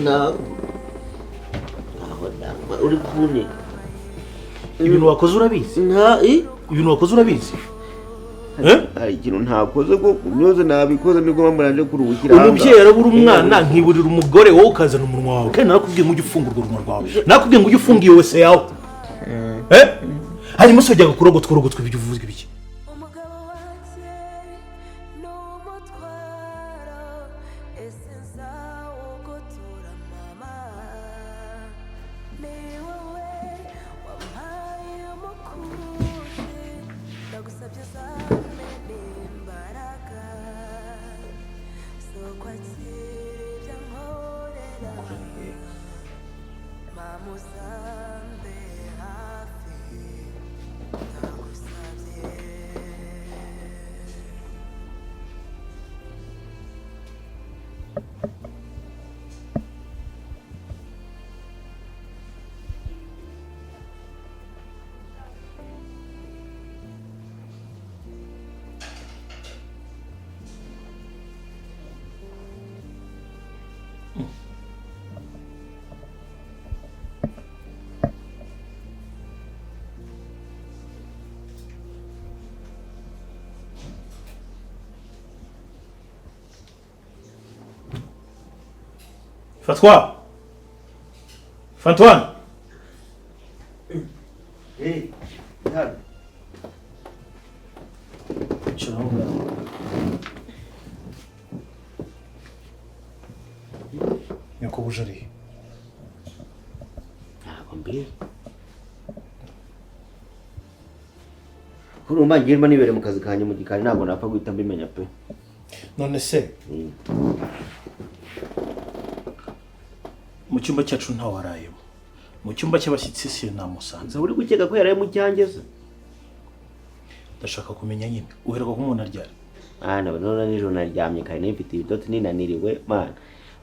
Ntabwo uri kuboneka. Ibintu wakoze urabizi? Nta i Ibintu wakoze urabizi? Eh? Hari ikintu ntakoze ko byose nabikoze, nibwo mpamvu naje kuruhukira aha ngaha. Umubyeyi arabura umwana, nkiburira umugore, wowe ukazana umunwa wawe. Kandi narakubwiye ngo ujye ufunga urwo runwa rwawe, nakubwiye ngo ujye ufunga iyo wese yawe. Eh? Hanyuma se wajyaga kurogotwa urogotwa ibyo uvuze ibiki? Umugabo wanjye ni umutwaro, ese nzawugutura mama? Ni wowe wampaye umukunzi, ndagusabye uzampe imbaraga zo kwakira ibyo ankorera. Mama, uzambe hafi, ndagusabye. Fatwa, Fantoine. Eh, hano. Icara aho ngaho. Nyakubuja ari he? Ntabwo mbizi. Urumva ngiye mba nibereye mu kazi kanjye mu gikari, ntabwo napfa guhita mbimenya pe. None se mu cyumba cyacu ntawarayemo? Mu cyumba cy'abashyitsi si namusanze. Nza uri gukeka ko yaraye mu cyanjye se? Ndashaka kumenya nyine, uheruka kumubona ryari? Mwana we, none nijoro naryamye kare, nifite ibitotsi, ninaniriwe mana.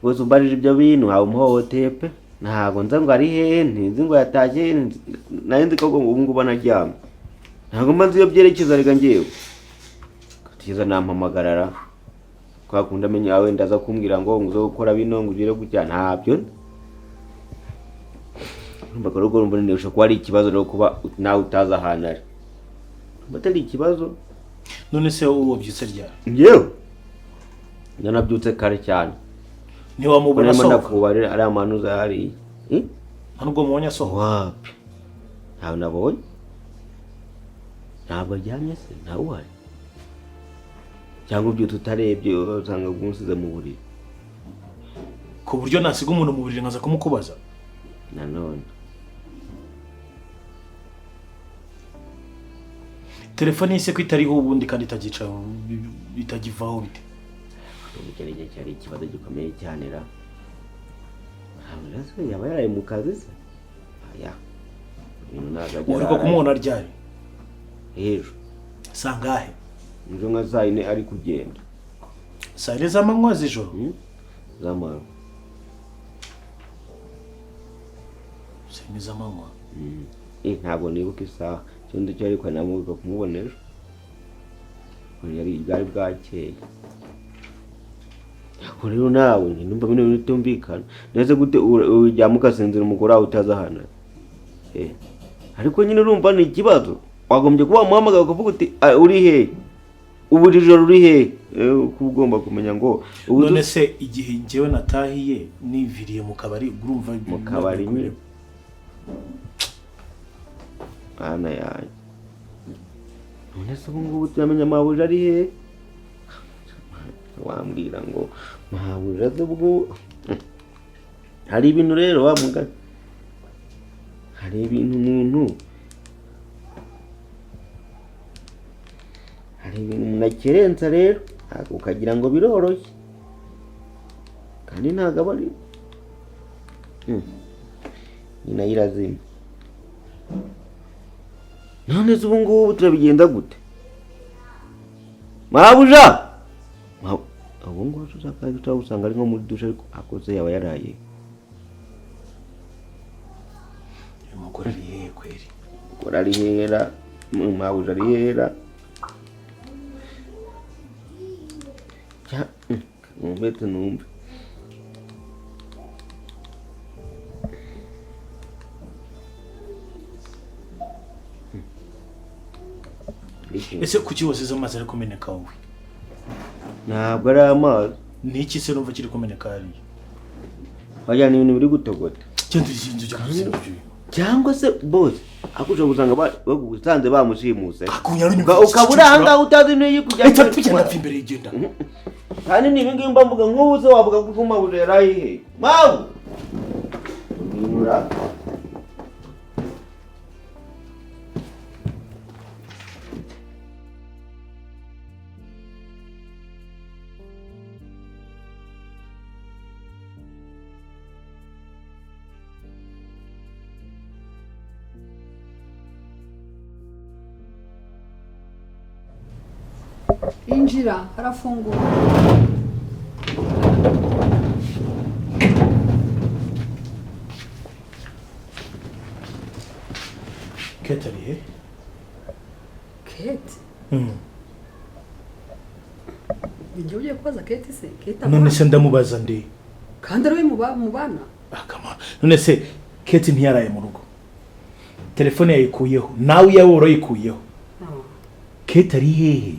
Rwose umbarije ibyo bintu waba umuhohoteye pe. Ntabwo nza ngo ari hehe, ntinzi ngo yatashye hehe, nari nzi ko ubu ngubu anaryamye. Ntabwo mba nzi iyo byerekeza reka ngewe. Kugeza nampamagarara kwa kundi amenya wenda aza kumbwira ngo uze gukora bino, ngo ugere gutya, ntabyo. Urumva ko rugo rumva ushobora kuba ari ikibazo rero kuba nawe utazi ahantu ari. Urumva atari ikibazo. None se wowe wabyutse ryari? Njyewe nanabyutse kare cyane. Ntiwamubona Kurema asohoka? ndakubarira ari amanuza hariya. Hmm? Nta nubwo mubonye asohoka? Wapi, ntawe nabonye. Ntabwo aryamye se? Ntawe uhari? Cyangwa ubyutse utarebye usanga umusize mu buriri. Ku buryo nasiga umuntu mu buriri nkaza kumukubaza? Nanone. Telefone ye se ko itariho ubundi kandi itagica, itagivaho bite? Icyo nicyo cyari ikibazo gikomeye cyane ra. Ntabwo se yaba yaraye mu kazi se? Aya ibintu ntabwo ajya Uheruka arara. kumubona ryari? Ejo. Sangahe? Ejo nka saa 4 ari kugenda. Saa 4 z'amanywa, z'ijoro? Hmm? Z'amanywa. Saa 4 z'amanywa? Eh, ntabwo nibuka isaha ikindi cyo, ariko namubuka kumubona ejo. Yari bwari bwakeye. Ariko rero nawe numva bino bintu bitumvikana neza. Gute uryama ugasinzira umugore wawe utazi ahantu ari? Eh, ariko nyine urumva ni ikibazo, wagombye kuba wamuhamagara ukavuga uti: "Ah, uri hehe ubu? Iri joro uri hehe?" Eh, kuba ugomba kumenya ngo ubu None se igihe njyewe natahiye niviriye mu kabari, urumva? Mu kabari nyine. Mana yanjye, none se ubu ngubu turamenya mabuja ari hehe? Wambwira ngo mabuja se ubwo? Hari ibintu rero wa mugani, hari ibintu umuntu, hari ibintu umuntu akerensa rero, ntabwo ukagira ngo biroroshye, kandi ntabwo aba ari nyina yirazima. None se ubu ngubu turabigenda gute? Mabuja, ubu ngubu tuzakora usanga ari nko muri dushe, ariko akoze yaba yaraye. Uyu mugore ari hehe kweri? Umugore ari hera, mabuja ari hera. Mwumve numve. Ese kuki wasize amazi ari kumeneka wowe? Ntabwo ari amazi. Ni iki se numva kiri kumeneka hariya? Wagira ni ibintu biri gutogota. Cyangwa inzu cyangwa Cyangwa se boss akuja gusanga bagusanze bamushimuse. Akunyara. Ukabura ahangaha utazi n'iyo kujya. Ita tugenda pfa imbere y'igenda. Kandi ni ibingibi mba mvuga nk'ubu se wavuga ko mabuja yarayihe. Mabu! Binura. Injira harafungura. Kate ari he? Kate? Ninjye ugiye kubaza Kate se? Kate none se ndamubaza ndi? Kandi ari we mubana? Ah, come on. None se Kate ntiyaraye mu rugo. Telefone yayikuyeho, nawe iyawe urayikuyeho. Kate ari hehe?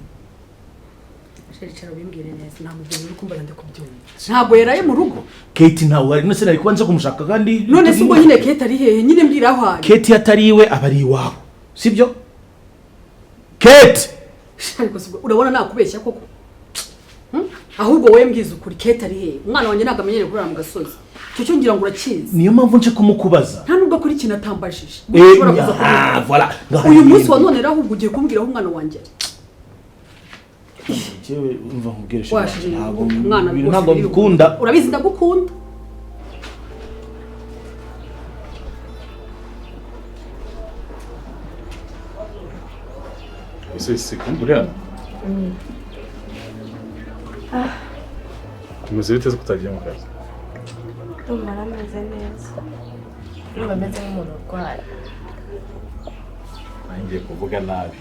Shericara ubimbwire neza, nta mubyeyi uri kumbaza ndikubyumva. Ntabwo yaraye mu rugo. Kate ntawe ari, none se nari kuba nza kumushaka kandi. None se ubwo nyine Kate ari hehe? Nyine mbwira aho ari. Kate atari iwe aba ari iwabo. Sibyo? Kate! Ariko se urabona nakubeshya koko? Ahubwo wowe mbwiza ukuri, Kate ari hehe? Umwana wanjye ntabwo amenyereye kurara mu gasozi. Icyo cyo ngira ngo urakizi. Niyo mpamvu nje kumukubaza. Nta nubwo akora ikintu atambajije. Voilà. Uyu munsi wa none ahubwo ugiye kumbwira aho umwana wanjye ari. Jewe umva nkubwire umwana ntabwo mbikunda. Urabizi ndagukunda. Ese si kumbura hano? Tumeze bite se kutagiye mu kazi? Ndumva nameze neza. Ndumva meze nk'umuntu urwaye. Ngiye kuvuga nabi.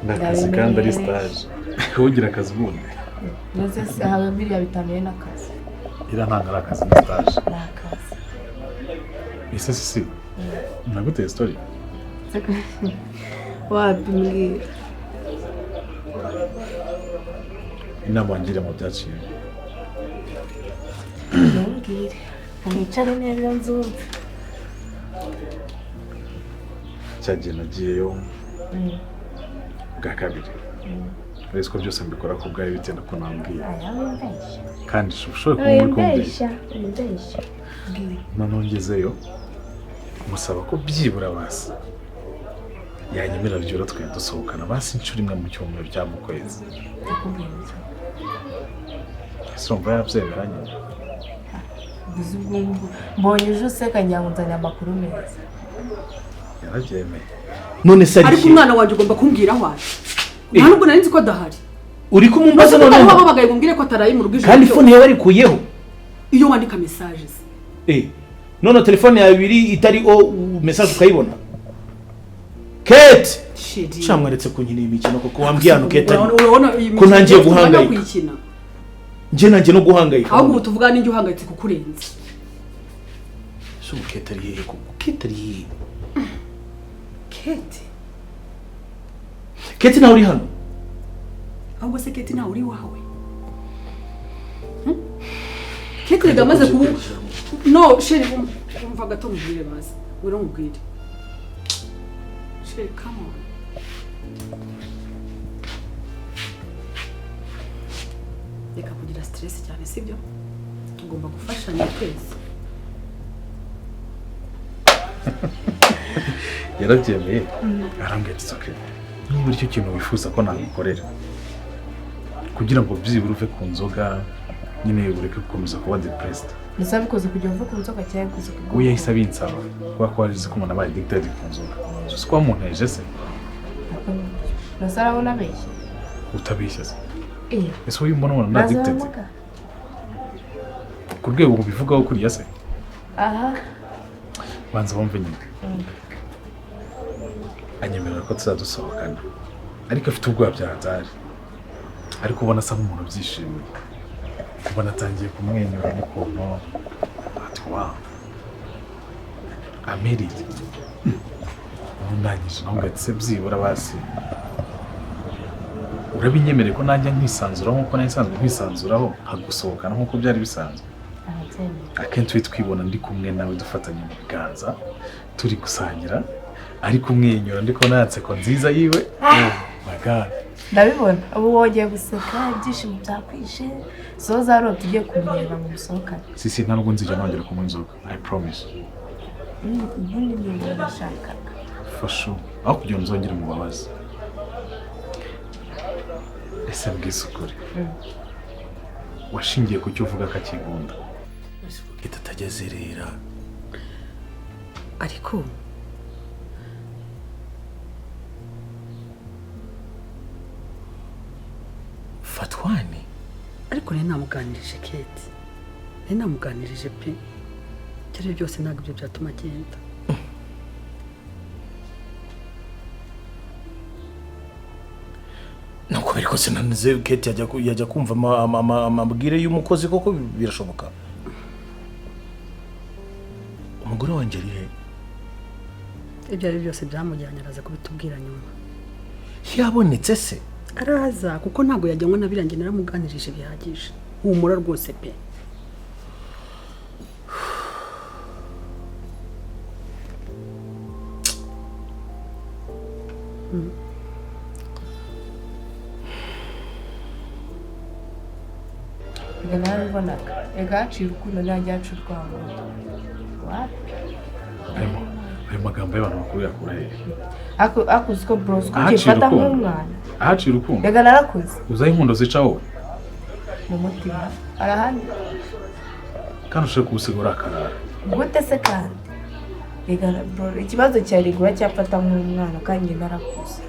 Ndakazi kandi ari stage. Ugira akazi ubundi. Ndetse se habe biriya bitaniye n'akazi. Ira ntabwo ari akazi ni stage. Ni akazi. Ese si naguteye story. Wabimbwira. Inama wangira mu byaciye. Ntumbwire. Mwicare neza nzumve. Cyagiye nagiyeyo bwa kabiri. Uretse ko byose mbikora ku bwawe bitewe n'uko nambwiye. Kandi ushobora kuba muri kumbeshya. Noneho ngezeyo musaba ko byibura basi yanyemera byura twe dusohokana basi inshuro imwe mu cyumweru cyangwa mu kwezi. Ese urumva yabyemera nyine? Mbonye ejo useka ngira ngo nzanye amakuru meza. Yarabyemeye. None se ariko umwana wanjye ugomba kumbwira aho ari. Nta nubwo nari nzi ko adahari. Uri kumumbaza none? Wababaye ngo umbwire ko ataraye mu rugo ijoro. Kandi phone yawe arikuyeho. Iyo wandika messages. None telefone yawe ibiri itari o message ukayibona. Kate! Shamwaretse kunkina imikino koko wambwiye hano Kate ari. Ko ntangiye guhangayika. Nje nanjye no guhangayika. Ahubwo tuvuga ninjye uhangayitse kukurenza. So Kate ari hehe koko? Kate ari hehe? Kate. Kate nawe uri hano? Ahubwo se Kate nawe uri wawe? Kate rega amaze kubu no sheri umva gato mubwire bazi. Wira mubwire. Sheri come on. Reka kugira stress cyane sibyo? Tugomba gufashanya twese. Yarabyemeye arambwira ati okay, niba icyo kintu wifuza ko nagukorera kugira ngo byibura uve ku nzoga nyine ureke gukomeza kuba depressed. Ndetse abikoze kugira uve ku nzoga cyangwa yabikoze kugira we yahise abinsaba kubera ko wari uzi ko umuntu abaye addicted ku nzoga. Si ko wamunteje se? Ndetse arabona abeshya. Utabeshya se? Ese wowe mbona ubona addicted ku rwego ubivugaho kuriya se? Aha. Banza bumve nyine. Anyemerera ko tuzadusohokana ariko afite ubwoba bya hatari, ariko ubona asa nk'umuntu ubyishimiye. Kuba natangiye kumwenyura n'ukuntu ati wow, I made it. Ubu ndangije nawe gatse byibura basi urabinyemereye ko najya nkisanzuraho nk'uko nari nsanzwe nkwisanzuraho, nkagusohokana nk'uko byari bisanzwe. Akenshi turi twibona ndi kumwe nawe dufatanye mu biganza turi gusangira, ari kumwenyura ndi kubona yanseko nziza yiwe. Oh my God, ndabibona ubu wongeye guseka, ibyishimo byakwishe. So zarota ugiye kumureba ngo musohokane. Sisi, ntabwo nzijya nongera kunywa inzoga, I promise. Ubundi ni ibintu nashakaga. Fashu aho kugira ngo nzongere mubabaze. Ese mbwiza ukuri, washingiye ku cyo uvuga akakigunda? Itatagezerera ariko Fatwani. Ariko nari namuganirije Kate, nari namuganirije pe, ibyo byose ntabwo ibyo byatuma agenda. Nuko ariko sinanize Kate yajya kumva amabwire y'umukozi koko birashoboka. Umugore wanjye ari he? Ibyo ari byose byamujyanye araza kubitubwira nyuma. Yabonetse se? Araza kuko ntabwo yajyanwe na birangiye, naramuganirije bihagije. Humura rwose pe. Reka narabibonaga, reka haciye urukundo ntajya haca urwango. Wapi? Ayo magambo y'abantu bakuru yakura hehe? Akuze ko bro, ukifata nk'umwana. Ahaciye urukundo. Reka narakuze. Uzaho inkundo zica wowe? Mu mutima. Arahandi. Kandi ushaka kuwusigura akarara. Gute se kandi? Reka bro, ikibazo cya rigura cyafata nk'umwana kandi narakuze.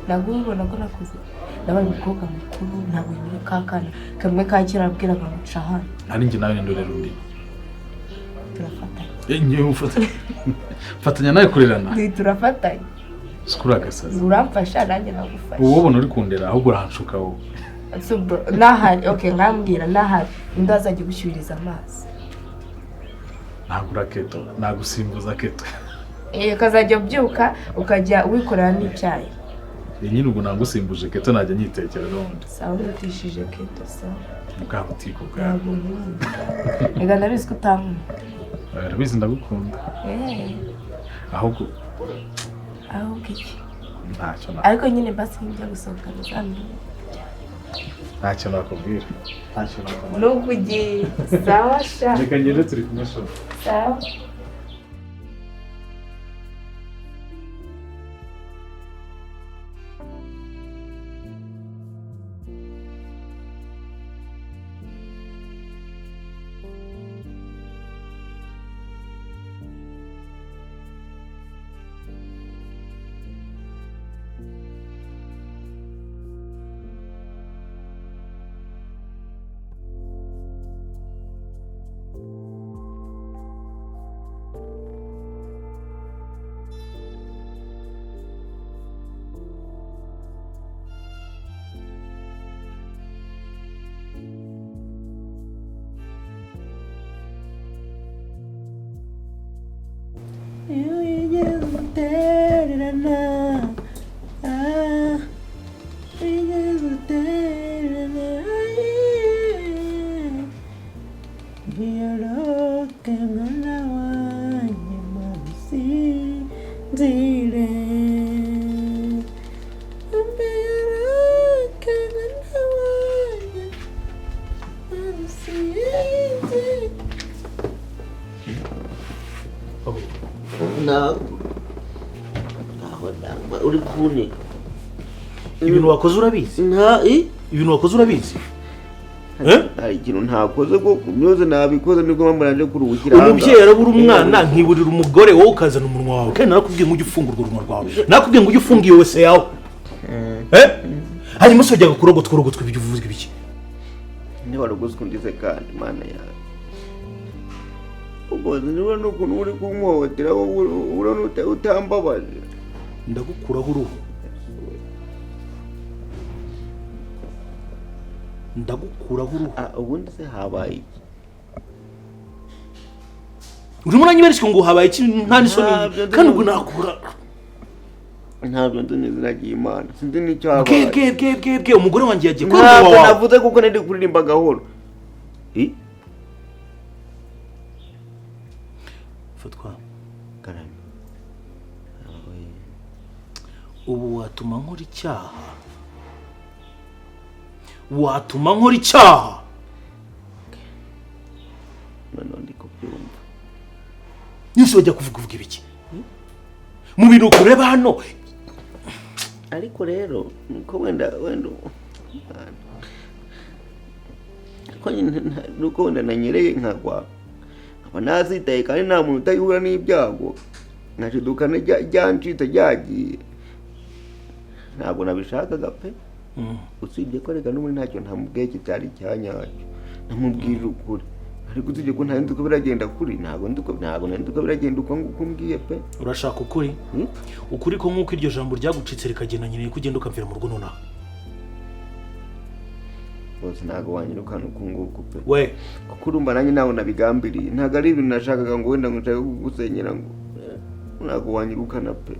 Ntabwo ubibona ko nakuze. Nabaye umukobwa mukuru, ntabwo nkiri kakana kamwe ka kera abwiraga ngo ca hano. Ari njye nawe ndorera undi. Turafatanya. Njye ufatanya. Fatanya nawe kurerana. Turafatanya. Sikura agasazi. Uramfasha nanjye nagufasha. Ubu ubona uri kundera ahubwo uranshuka wowe. So bro, nahari, okay nkambwira nahari, undi azajya gushyuriza amazi. Nagura keto, nagusimbuza keto. Ukazajya ubyuka ukajya wikorera n'icyayi. Nyine ubwo nagusimbuje keto najya nyitekera n'ubundi. Sawa utishije keto sawa. Bwa butiko bwawe. Reka ndabizi ko utankunda. Ndabizi ndagukunda. Ahubwo iki? Ntacyo na. Ariko nyine basi njya gusohokana uzamenye. Ntacyo nakubwira. Ntacyo nakubwira. Nubwo ugiye. Sawa sha. Reka ngende turi kumwe sha. Sawa. Ibintu wakoze urabizi? Ibintu wakoze urabizi? Hari ikintu ntakoze koko, byose nabikoze nibwo mpamvu naje kuruhukira. Umubyeyi arabura umwana nkiburira umugore, wowe ukazana umunwa wawe. Kandi narakubwiye ngo ujye ufunga urwo runwa rwawe. Nakubwiye ngo ujye ufunga iyo wese yawe. Hanyuma se wajyaga kurogotwa urogotwa ibyo uvuze ibiki? Niba warogoswe undize kandi mana yawe. Ubwo niba n'ukuntu uri kumwohotera urabona utambabaje. Ndagukuraho uruhu. Ndagukuraho uruhu. Ubundi se habaye iki? Urimo uranyibarisha ngo habaye iki, nta n'isoni? Ntabyo ndi Kandi ubwo nakura. Ntabwo nzi n'izina ry'Imana, sinzi n'icyo Bwe habaye. Bwe bwe bwe bwe, umugore wanjye yagiye kubera Ntabwo umunwa wawe. navuze kuko nari kuririmba gahoro. Fatwa. Karame. Ubu watuma nkora icyaha, watuma nkora icyaha. Noneho ndi kubyumva. Nise wajya kuvuga, uvuga ibiki mu bintu ureba hano? Ariko rero nuko wenda ko nyine nuko wenda nanyereye nkagwa, nkaba nazitaye, kandi nta muntu utayihura n'ibyago, nkashiduka ryancitse ryagiye, ntabwo nabishakaga pe. Usibye ko reka n'ubundi ntacyo ntamubwiye kitari icyanyacyo, namubwije ukuri, ariko usibye ko ntari nzi ko biragenda kuri, ntabwo nari nzi ko biragenda uko nguko umbwiye pe. Urashaka ukuri? Hmm? Ukuri ko nk'uko iryo jambo ryagucitse rikagenda, nkeneye ko ugenda ukamvira mu rugo nonaha. Bose ntabwo wanyirukana uku nguku pe. We. Kuko urumva nanjye ntabwo nabigambiriye, ntabwo ari ibintu nashakaga ngo wenda ngo nshake kugusenyera, ngo ntabwo wanyirukana pe.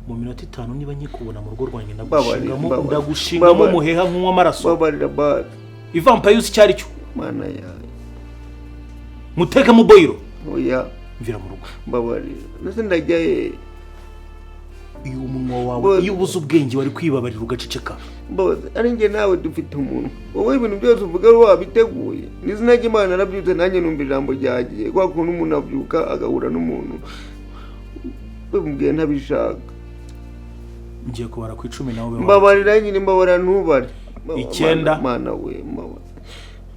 Mu minota 5 niba nkikubona mu rugo rwanjye, Mbabarira, ndagushingamo, mbabarira. ndagushingamo Mbabarira. umuheha nk'unywa amaraso. Babarira basi. Ivampire uzi icyo ari cyo? Mana yawe. Mutekemo boyiro. Oya. Mvira mu rugo. Mbabarira, ndetse ndajya he? Iyo umunwa wawe, Bose. iyo ubuze ubwenge wari kwibabarira ugaceceka. Bose ari njye nawe dufite umuntu, wowe ibintu byose uvuga wabiteguye. N'izina ry'Imana narabyutse nanjye numva ijambo ryagiye, kwa kuntu umuntu abyuka agahura n'umuntu bimubwiye ntabishaka. Ngiye kubara ku 10 nawe ube. Mbabarira nyine, mbabarira, ntubare. 9. Mana we, mbabarira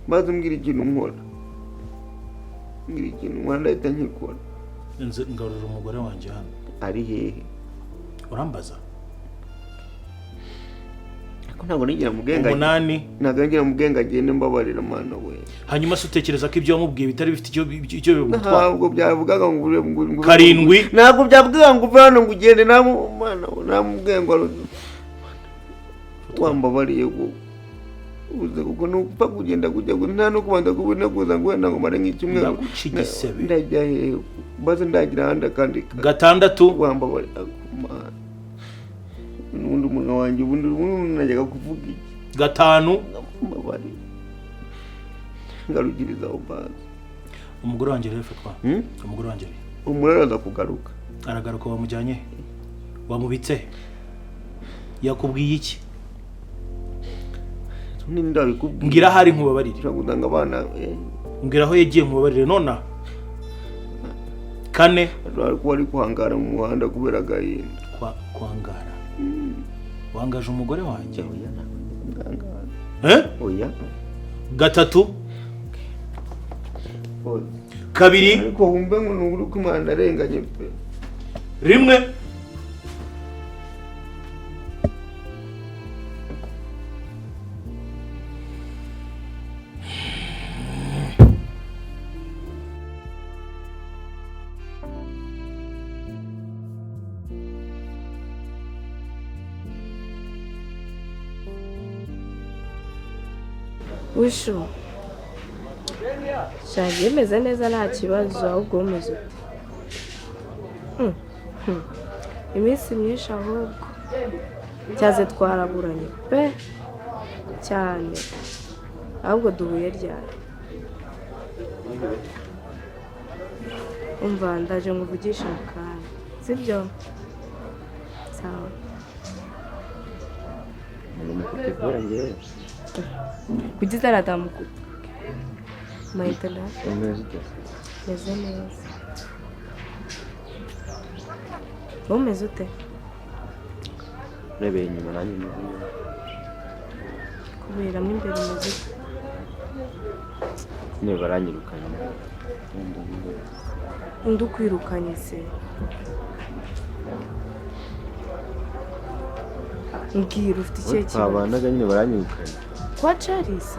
maze mbwira ikintu nkora, mbwira ikintu nkora ndahita nkikora. Nze ngarurira umugore wanjye hano. Ari hehe? Urambaza? Ariko ntabwo nigera mu bwenge. 8. Ntabwo nigera mu bwenge agende, mbabarira mana we. Hanyuma se utekereza ko ibyo wamubwiye bitari bifite icyo bimutwara? Ntabwo byavugaga ngo ure 7. Ntabwo byavugaga ngo uve hano ngo ugende, nta mana we, nta mubwenge wari wambabariye ko uze, kuko nupfa kugenda kujya nta no kubanza kubinaguza ngo wenda ngo mare nk'icyumweru. Ndaguca igisebe. Ndajya hehe? Maze ndagira ahandi akandi 6. Wambabarira mana, n'ubundi umunwa wanjye, ubundi najyaga kuvuga iki? 5. Mbabarira, ngarukiriza aho bazi. Umugore wanjye rero, fatwa. Hmm? Umugore wanjye rero. Umurara aza kugaruka. Aragaruka wamujyanye he? Wamubitse he? Yakubwiye iki? Ninde ndabikubwiye? Mbwira aho ari nkubabarire. Ushobora gusanga abana Mbwira aho yagiye nkubabarire nonaha. 4. Ashobora kuba ari kuhangara mu muhanda kubera agahinda. Kwangara, wangaje umugore wanjye? Oya, ntabwo ndi kumwangara. Eh? Oya. 3. Oya. 2. Ariko wumve ngo ni ukuri ko Imana arenganye pe. 1. Wishu shagiye meze neza, nta kibazo, ahubwo umeze ute? Iminsi myinshi ahubwo cyaze twaraburanye pe cyane, ahubwo duhuye ryari? Umva, ndaje nkuvugishe mu kanya, sibyo? Sawa. Kubera njyewe. Kuki zaradamukupa mayitana? Umeze ute? Meze neza, wowe umeze ute? Urebeye inyuma nanjye meze neza. Kubera mo imbere umeze ute? Nyine baranyirukanye. Undi ukwirukanye se? Mbwira, ufite ikihe kibazo? Twabanaga nyine baranyirukanye. Kwa Charles?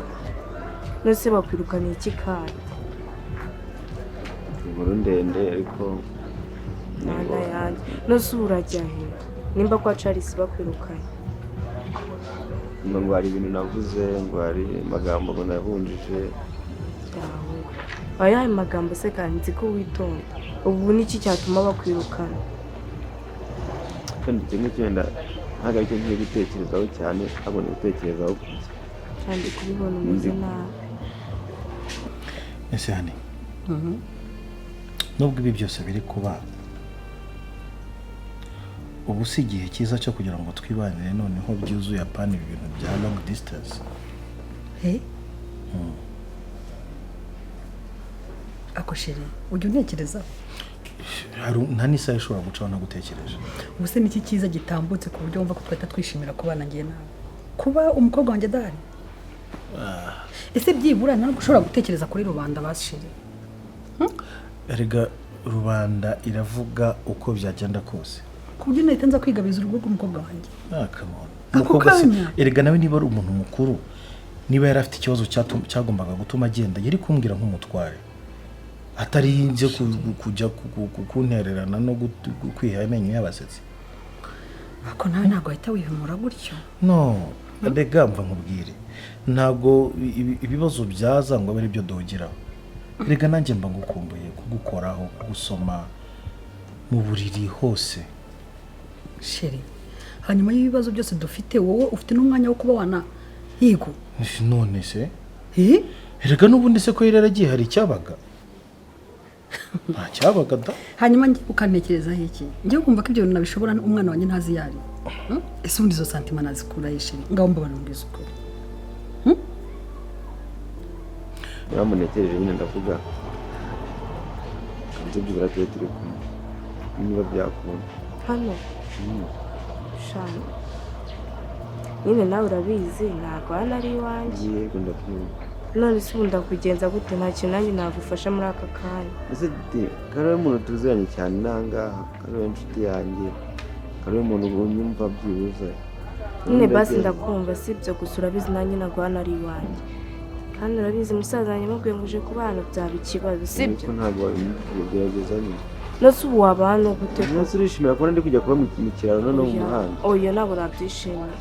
None bakwirukaniye iki kandi? Inkuru ndende ariko. Mana yanjye, none ubu urajya he nimba kwa Charles bakwirukanye? Ngo hari ibintu navuze, ngo hari amagambo ngo nabunjije. Yawe, ayahe magambo se? Kandi nzi ko witonda, ubu niki cyatuma bakwirukana? Kandi icyo ngicyo wenda ntabwo aricyo ngiye gutekerezaho cyane, ahubwo ndi gutekerezaho kurya. Kandi kubibona umeze nabi. Ese honey, nubwo ibi byose biri kuba, ubu si igihe cyiza cyo kugira ngo twibanire noneho byuzuye, apana ibi bintu bya long distance? Eh? Ako chéri, ujya untekerezaho? Nta n'isaha ishobora gucaho ntagutekereje. Ubu se niki cyiza gitambutse ku buryo wumva ko twahita twishimira kubana njye nawe, kuba umukobwa wanjye adahari? Ese byibura ntabwo ushobora gutekereza kuri rubanda basi, chéri? Erega rubanda iravuga uko byagenda kose. Ku buryo nahita nza kwigabiza urugo rw'umukobwa wanjye? Ah, come on. Ako Umukobwa se kanya. Erega nawe niba ari umuntu mukuru, niba yari afite ikibazo cyagombaga gutuma agenda, yari kumbwira nk'umutware, atarinze kujya kuntererana no kwiha amenyo y'abasetsi. Ako nawe ntabwo wahita wihimura gutyo. No, rega mva nkubwire, ntabwo ibibazo byaza ngo abe ari byo duhugiraho. Rega nanjye mba ngukumbuye kugukoraho, kugusoma mu buriri hose. Chéri, hanyuma y'ibibazo byose dufite, wowe ufite n'umwanya wo kuba wana yigo? None se Eh? Erega n'ubundi se ko yari yaragiye hari icyabaga? Nta cyabaga da. Hanyuma njye ukantekerezaho iki? Njyewe kumva ko ibyo bintu nabishobora, umwana wanjye ntazi iyo ari. Ese ubundi izo sentiments nazikura he, chéri? Ngaho mbabara, mbwiza ukuri. Naramunekereje nyine, ndavuga nzi byibura tube turi kumwe niba byakunda. Hano shana nyine, nawe urabizi, ntabwo hano ari iwanjye. Yego, ndabyumva. None se ubu ndakugenza gute? Nta kintu nanjye nagufasha muri aka kanya. Ese dite kariwe muntu tuziranye cyane n'ahangaha, kariwe inshuti yanjye, kariwe muntu unyumva byibuze. Nyine basi ndakumva, si ibyo gusa, urabizi nanjye ntabwo hano ari iwanjye, kandi urabizi musaza wanjye mubwiye ngo uje kubana byaba ikibazo, si Ariko byo? Ntabwo wabimubwiye, gerageza nyine. Nose ubu waba hano gute? Umunsi urishimira kubona ndi kujya kuba mu kiraro no mu Oya, muhanda? oya, ntabwo nabyishimira.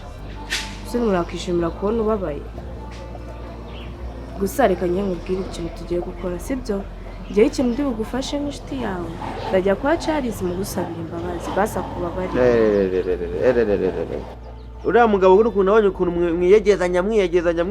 Ese ntiwakwishimira kubona ubabaye? Gusa reka njye nkubwire ikintu tugiye gukora, sibyo? Njyewe ikintu ndi bugufashe nk'inshuti yawe, ndajya kwa Charles mugusabira imbabazi, basi akubabarire. Erererererererererere. Uriya mugabo uri ukuntu abonye ukuntu mwiyegezanya mwiyegezanya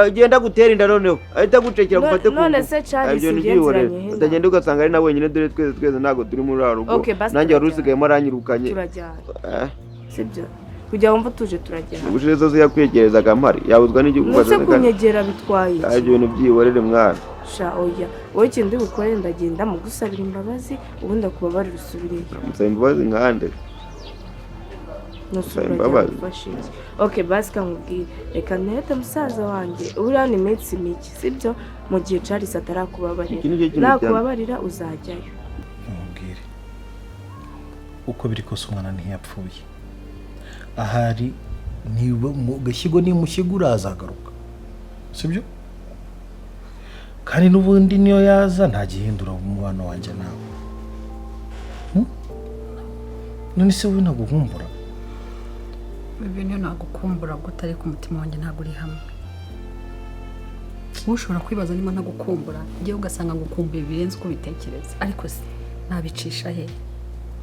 agenda gutera inda, noneho ahita agucekera, gufate ku None ngufu. se Charles Ibyo njye ntibyihorere. nziranye he? Utagenda ugasanga ari na wenyine. Dore twese twese ntabwo turi muri uriya rugo. Okay, basi Nanjye wari turajyana. usigayemo aranyirukanye. Turajyana. Eh, Sibyo? Kugira wumve utuje, turajyana. Ubushize zose yakwegerezaga mpari, yabuzwa n'igihugu. Nuse kunyegera bitwaye iki? Ibyo bintu byihorere mwana. Sha oya, wowe ikintu ndi bukore, ndagenda mugusabira imbabazi, ubundi akubabarira usubireyo. Musaba imbabazi nkande? Nusubira Gusaba imbabazi? Gufasha iki? Okay, basi kamubwire, reka ntete musaza wanjye uriya ni iminsi mike, sibyo? Mu gihe Charles atarakubabarira. Iki nicyo kintu. Nakubabarira uzajyayo. Nkubwire, uko biri kose umwana ntiyapfuye. Ahari niba mu gashyigo nimushyigura azagaruka, sibyo? Kandi n'ubundi niyo yaza nta gihindura umubano wanjye nawe. None se wowe ntabwo nkumbura? Ibi niyo nagukumbura gute? Ariko umutima wanjye ntabwo uri hamwe. Wowe ushobora kwibaza niba ntagukumbura, njyewe ugasanga ngukumbuye birenze uko ubitekereza. Ariko se nabicisha he?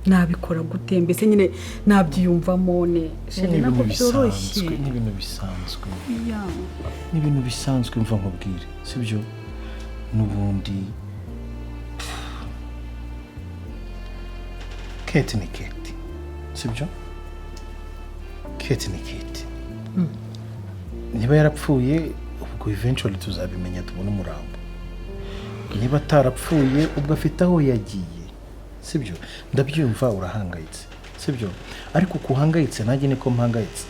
Nabikora gute? Mbese nyine nabyiyumvamo ne, chéri? Ni Ntabwo ibintu byoroshye. bisanzwe, ni ibintu bisanzwe. Ya. Ni ibintu bisanzwe. Mva nkubwire, sibyo? N'ubundi Kate ni Kate, sibyo? Kate ni Kate. Niba yarapfuye, ubwo eventually tuzabimenya, tubone umurambo. Niba atarapfuye, ubwo afite aho yagiye, sibyo? Ndabyumva urahangayitse, sibyo? Ariko uko uhangayitse nanjye niko mpangayitse,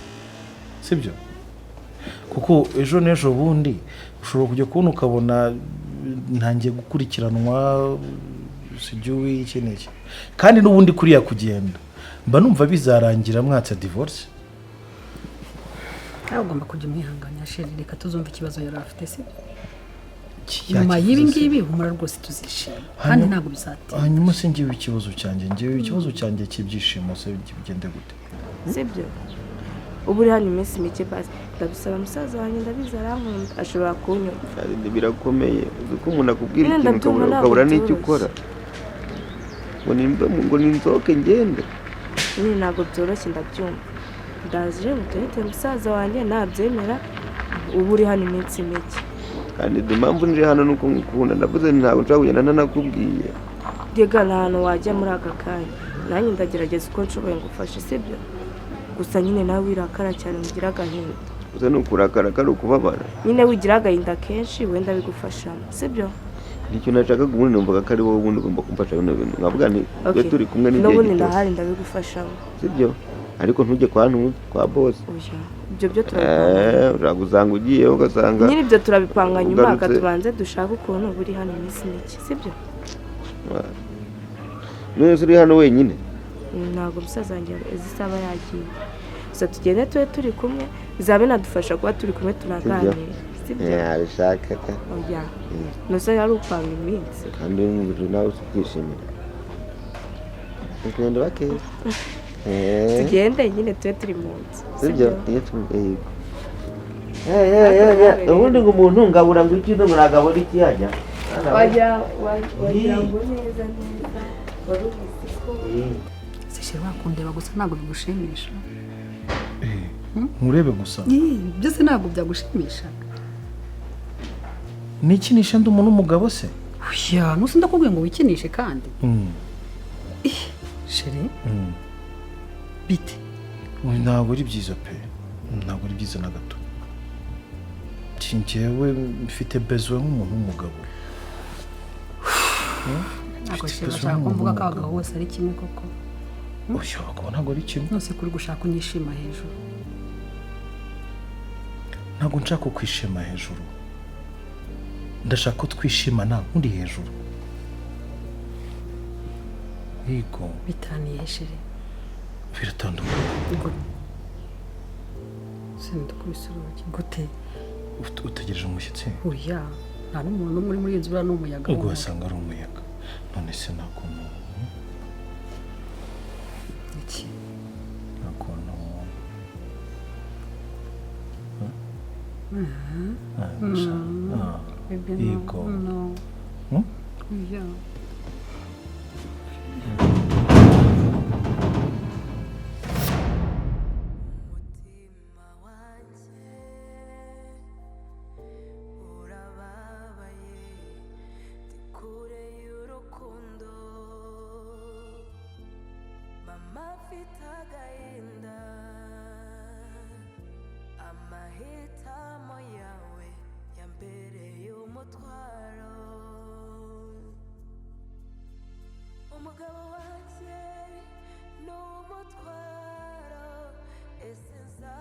sibyo? Kuko ejo n'ejo bundi ushobora kujya kubona ukabona ntangiye gukurikiranwa, sijui iki n'iki. Kandi n'ubundi kuriya kugenda mba numva bizarangira mwatse divorce. Nawe ugomba kujya umwihanganira, chéri. Reka tuzumve ikibazo yari afite, si Kiriya nyuma y'ibi kibazo se- ngibi. Humura rwose, tuzishima kandi ntabwo bizatinda. Hanyuma se ngewe ikibazo cyanjye, ngewe ikibazo cyanjye cy'ibyishimo se bigende gute? Sibyo? Ubu uri hano iminsi mike basi. Ndabisaba musaza wanjye, ndabizi arankunda, ashobora kunyumva. Birakomeye uzi ko umuntu akubwira Nyine ikintu ndabyumva, ntabwo ukabura n'icyo byoroshye. ukora. Ngo ninzoke ngende. Nyine ntabwo byoroshye ndabyumva. Ndaje muterete musaza wanjye nabyemera, ubu uri hano iminsi mike. Kandi impamvu nje hano nuko ngukunda, ndavuze ntabwo nshobora kugenda ntanakubwiye. Rega nta hantu wajya muri aka kanya, nanjye ndagerageza uko nshoboye ngufashe, sibyo? Gusa nyine nawe wirakara cyane, ugira agahinda. Gusa ni ukurakara kari ukubabara. Nyine wigira agahinda kenshi wenda bigufashamo, sibyo? Nicyo nashakaga ubundi, numvaga ko ari wowe ubundi ugomba kumfasha bino bintu. Nkavuga nti twe turi kumwe n'igihe n'ubundi gito. Ndahari ndabigufashamo. Sibyo? Ariko ntujye kwa ntuzi kwa boss. Oya, ibyo byo turabipanga. Ushobora gusanga ugiye ugasanga Nyine ibyo turabipanga nyuma, ugarutse. Tubanze dushake ukuntu buri hano iminsi mike, sibyo? None se uri hano wenyine? Ntabwo musaza wanjye isaba yagiye. Gusa tugende tube turi kumwe, bizaba binadufasha kuba turi kumwe tunaganira, sibyo? Yabishaka ka. Oya, nose yari upanga iminsi. Kandi nawe ubyishimira. Tugende bakeza. Tugende nyine tube turi mu nzu, Sibyo? Iyo tumwe. Ubundi ngo umuntu ngabura ngo iki ngo nagabura iki hajya. Wagira ngo neza neza wari ubizi ko Sishe wakundeba gusa ntabwo bigushimisha. Nkurebe gusa. Byose ntabwo byagushimisha. Nikinisha ndi umuntu w'umugabo se? Oya, nusi ndakubwiye ngo wikinishe kandi. Chérie. Bite. Ntabwo ari byiza pe. Ntabwo ari byiza na gato. Njyewe mfite besoin nk'umuntu w'umugabo. Ntabwo shaka kumvuga ko abagabo bose ari kimwe koko. Oya, abagabo ntabwo ari kimwe. Nose kuri gushaka unyishima hejuru. Ntabwo nshaka kwishima hejuru. Ndashaka ko twishimana undi hejuru. Yego. Bitaniye chérie. Biratandukanye. Sindukubisuruki gute? Utegereje umushyitsi? Oya, nta n'umuntu n'umwe uri muri iyi nzu, buriya ni umuyaga. Ubwo wasanga ari umuyaga. None se nta kuntu Iki? Nta kuntu Yego. Oya. Amahitamo yawe yambereye umutwaro. Umugabo wanjye ni umutwaro, ese nza